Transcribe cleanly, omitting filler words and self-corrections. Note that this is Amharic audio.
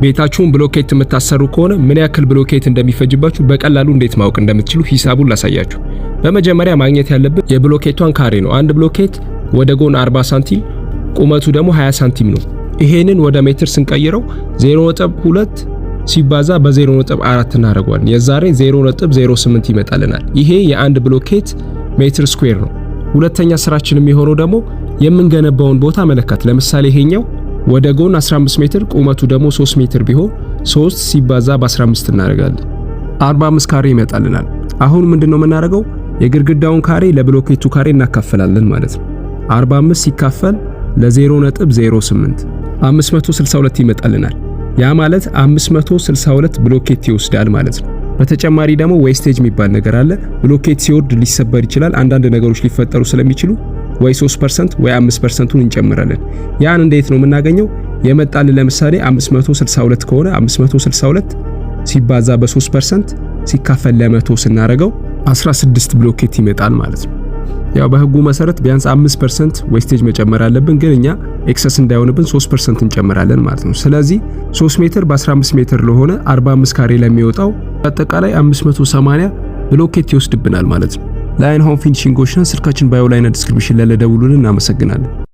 ቤታችሁን ብሎኬት የምታሰሩ ከሆነ ምን ያክል ብሎኬት እንደሚፈጅባችሁ በቀላሉ እንዴት ማወቅ እንደምትችሉ ሂሳቡን ላሳያችሁ። በመጀመሪያ ማግኘት ያለብን የብሎኬቷን ካሬ ነው። አንድ ብሎኬት ወደ ጎን 40 ሳንቲም፣ ቁመቱ ደግሞ 20 ሳንቲም ነው። ይሄንን ወደ ሜትር ስንቀይረው 0.2 ሲባዛ በ0.4 እናደርገዋለን። የዛሬ 0.08 ይመጣልናል። ይሄ የአንድ ብሎኬት ሜትር square ነው። ሁለተኛ ስራችን የሚሆነው ደግሞ የምንገነባውን ቦታ መለካት። ለምሳሌ ይሄኛው ወደ ጎን 15 ሜትር፣ ቁመቱ ደግሞ 3 ሜትር ቢሆን 3 ሲባዛ በ15 እናደርጋለን። 45 ካሬ ይመጣልናል። አሁን ምንድነው የምናደርገው? የግድግዳውን ካሬ ለብሎኬቱ ካሬ እናካፍላለን ማለት ነው። 45 ሲካፈል ለ0.08 562 ይመጣልናል። ያ ማለት 562 ብሎኬት ይወስዳል ማለት ነው። በተጨማሪ ደግሞ wastage የሚባል ነገር አለ። ብሎኬት ሲወርድ ሊሰበር ይችላል። አንዳንድ ነገሮች ሊፈጠሩ ስለሚችሉ ወይ 3% ወይ 5%ቱን እንጨምራለን። ያን እንዴት ነው የምናገኘው? የመጣልን ለምሳሌ 562 ከሆነ 562 ሲባዛ በ3% ሲካፈል ለመቶ ስናደርገው 16 ብሎኬት ይመጣል ማለት ነው። ያው በህጉ መሰረት ቢያንስ 5% wastage መጨመር አለብን፣ ግን እኛ excess እንዳይሆንብን 3% እንጨምራለን ማለት ነው። ስለዚህ 3 ሜትር በ15 ሜትር ለሆነ 45 ካሬ ለሚወጣው አጠቃላይ 580 ብሎኬት ይወስድብናል ማለት ነው። ላይን ሆም ፊኒሺንጎች ነን። ስልካችን bio ላይና description ላይ ደውሉልን። እናመሰግናለን።